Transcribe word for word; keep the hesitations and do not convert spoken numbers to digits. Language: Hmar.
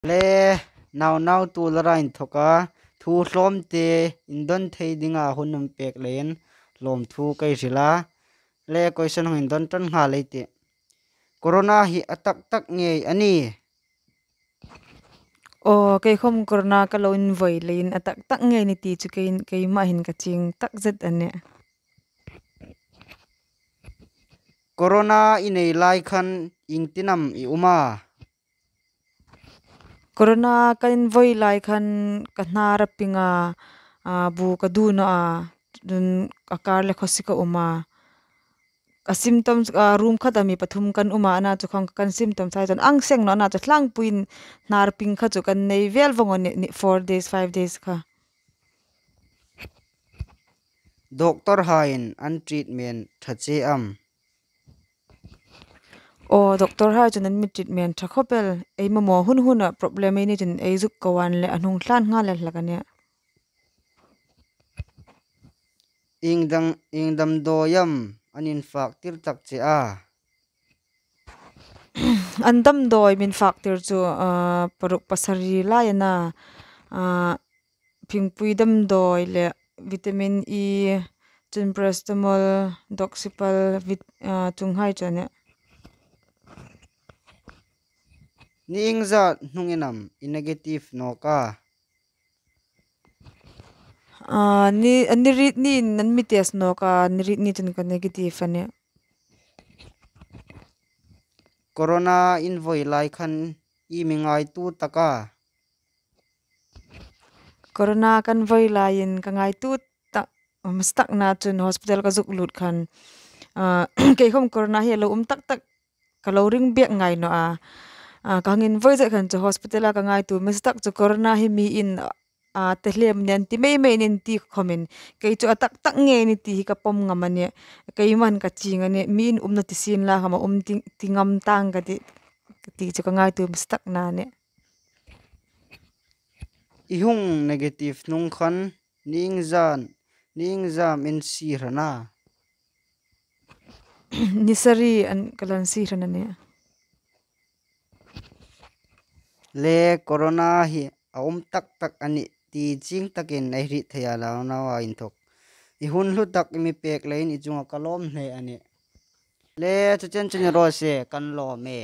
Le, naunau tu lara inthoka thu hlawmte indon thei dinga hun um pek leiin lawmthu ka hril a. Le, question hung indon ṭan nghal ei tih. Corona hi a tak tak ngei a ni. Aw, kei khawm corona ka lo invoi leiin a tak tak ngei ni ti chu kei, keima hin ka chieng tak zet a nih. Corona i nei lai khan iengtin am i um a? Corona ka invoi lai khan ka hnar a ping a, a, bu ka du naw a, chun a kar le khawsik a um a. A symptoms, a, room khata mi pathum kan um a, ana chu khawm kan symptoms hai chun ang seng naw, ana chu tlangpuiin hnar ping kha chu kan nei vel vong a nih, nih, four days, five days kha. Doctor haiin an treatment ṭha che am? Aw, doctor hai chun an mi treatment ṭha khawp el. Ei mamaw hun huna problem ei ni chun ei zuk ko an le a hnung tlan nghal el hlak a nih. Ieng dam, ieng damdawi am an infak tir tak che a? An damdawi min fak tir chu, ah, paruk pasari lai a na, ah, phingpui damdawi le vitamin E, chun paracetamol, doxipal, vit-, ah, chuonghai chu a nih. Ni iengzat hnungin am i negative nawk a? Ah, ni, ni riet niin an mi test nawk a, ni riet ni chun ka negative a nih. Corona invoi lai khan i mi ngaituo tak a? Corona ka invoi laiin ka ngaituo tak, um, hmasa takna chun hospital ka zuk lut khan, ah, kei khawm corona hi a lo um tak tak ka lo ring bek ngai naw a. Ah, ka hang invoi zet khan chu hospital-a ka ngaituo hmasa tak chu corona hi miin, ah, tehlem nen ti mei mei nen ti khawmin kei chu a tak tak ngei ni ti hi ka pawm ngam a nih. Keiman ka chieng a nih, miin umna ti sien la khawm a um ti, ti ngam tang ka ti, ka ti chu ka ngaituo hmasa takna a nih. I hung negative hnung khan ni iengzat, ni iengzam in sie hran a? Ni sari an ka lan sie hran a nih. Le, corona hi a um tak tak a nih ti chieng takin ei hriet thei a, naunaua inthok. I hun hlu tak i mi pek leiin i chunga ka lawm hle a nih. Le, chu chen chu ni raw se, kan lawm e.